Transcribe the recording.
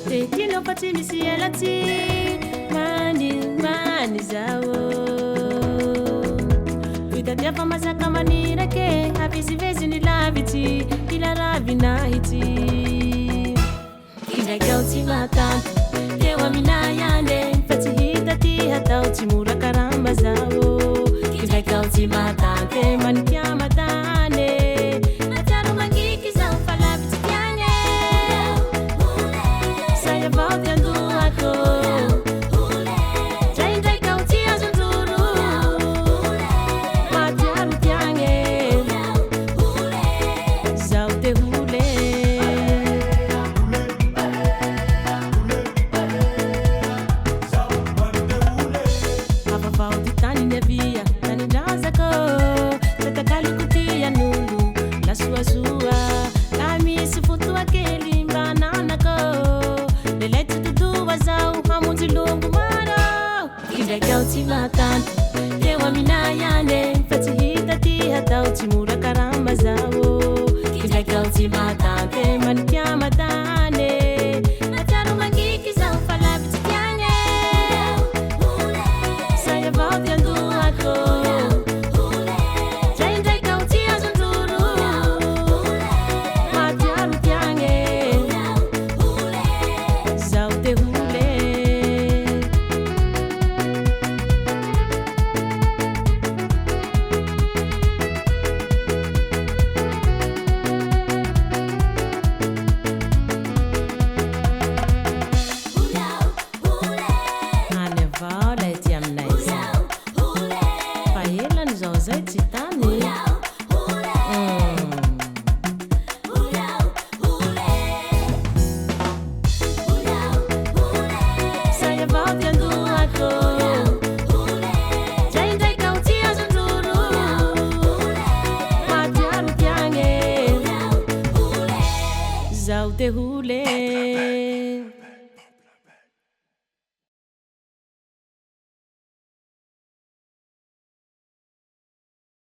Te tianao fa tsy misy ela tsy mani mani zao. Fitadiava masaka manirake avizivezy ny lavitsy ila ravinahitsy. Kindraiky aho tsy mahatanty teo aminay ihany fa tsy hita ty hatao tsy mora karama zao. Kindraiky aho tsy mahatanty manikiama tany mahatsiaro mangiky zaho fa lavitsy tiany. Zay avao ty andohako ndraindraiky aho tsy azon-droro mahatsiaro tiagny zaho te hole. Avavao ty tany niavia tanindrazako tsy atakaloko ty an'olo la soasoa la misy fotoa kely mba ananako lelay tsy totoa zaho hamonjy longo maro. Kindraiky aho tsy mahatanty teo aminay ihany fa tsy hita ty hatao tsy mora karama zao. Kindraiky aho tsy mahatanty manikiama tany mahatsiaro mangiky zaho fa lavitsy tiany. Zay avao ty andohako ndraindraiky aho tsy azon-droro mahatsiaro tiagny zaho te hole. Any avao lay ty aminay zay fa elany zao zay tsy tany. Zay avao ty andohako ndraindraiky aho tsy azon-droro mahatsiaro tiagny zaho te hole.